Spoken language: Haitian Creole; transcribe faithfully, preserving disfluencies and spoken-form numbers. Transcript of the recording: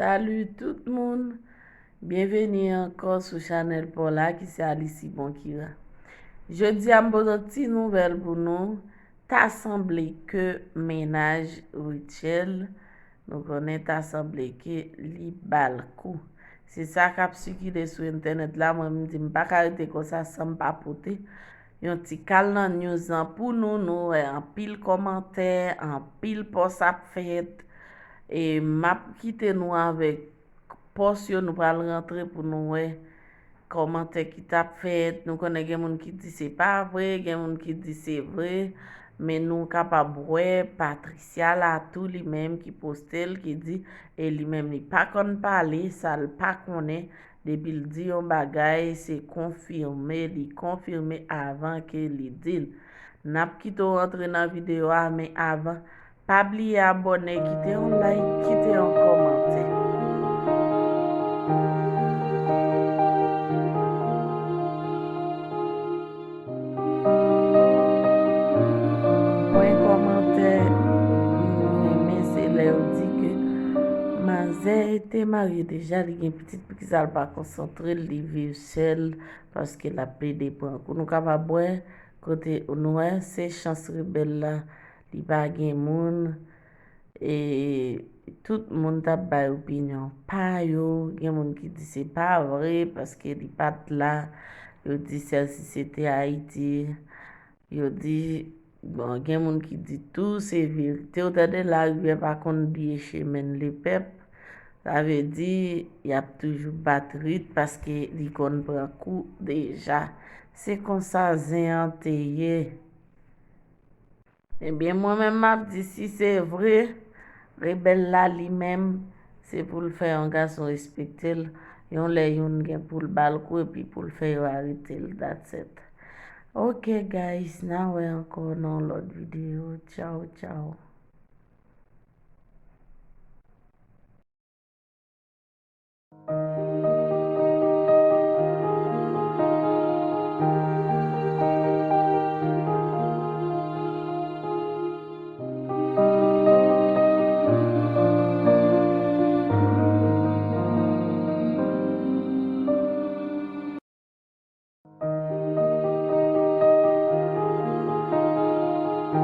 Salut tout moun! Byenveni ankò sou chanèl pa w la ki se Alice Bon Kira. Jodi a m pote yon ti nouvèl pou nou. Ta sanble ke mennaj Rutshelle, nou konnen ta sanble ke li ba l kou. Se sa k ap sikile sou entènèt la, mwen m di m pa ka rete konsa san m pa pote yon ti kal nan news lan pou nou. Nou wè anpil kòmantè, anpil pòs ap fèt. E m ap kite nou avèk pòs yo, nou pral rantre pou nou wè kòmantè ki t ap fèt. Nou konnen gen moun ki di se pa vre, gen moun ki di se vre, men nou kapab wè Patricia la tou li menm ki poste l, ki di, e li menm li pa konn pale, sa l pa konnen, depi l di yon bagay, se konfime, li konfime avan ke li di l. N ap kite w rantre nan videyo a, men avan, pa bliye abòne, kite yon like, kite yon kòmantè. Pwen kòmantè m renmen se lè yo di ke manzè te marye deja, li gen pitit, poukisa l pa konsantre l, li viv sèl, paske l ap plede pran kou. Nou kapab wè kote nou wè se chans rebèl la, li pa gen moun. E tout moun t ap bay opinyon pa yo. Gen moun ki di se pa vre paske li pa t la. Yo di sèl si se te Ayiti. Yo di, bon, gen moun ki di tou se verite. Ou tande larivyè pa konn bliye chemen l, lepèp. Sa vle di, y ap toujou bat rit paske li konn pran kou deja. Se konsa zen an te ye. Ebyen, mwen menm m ap di si se vre, rebèl la li menm, se pou l fè yon gason respekte l. Yon lè youn gen pou l ba l kou epi pou l fè yo arete l, that's it. Ok guys, n a wè ankò nan yon lòt videyo. Tchaw, tchaw.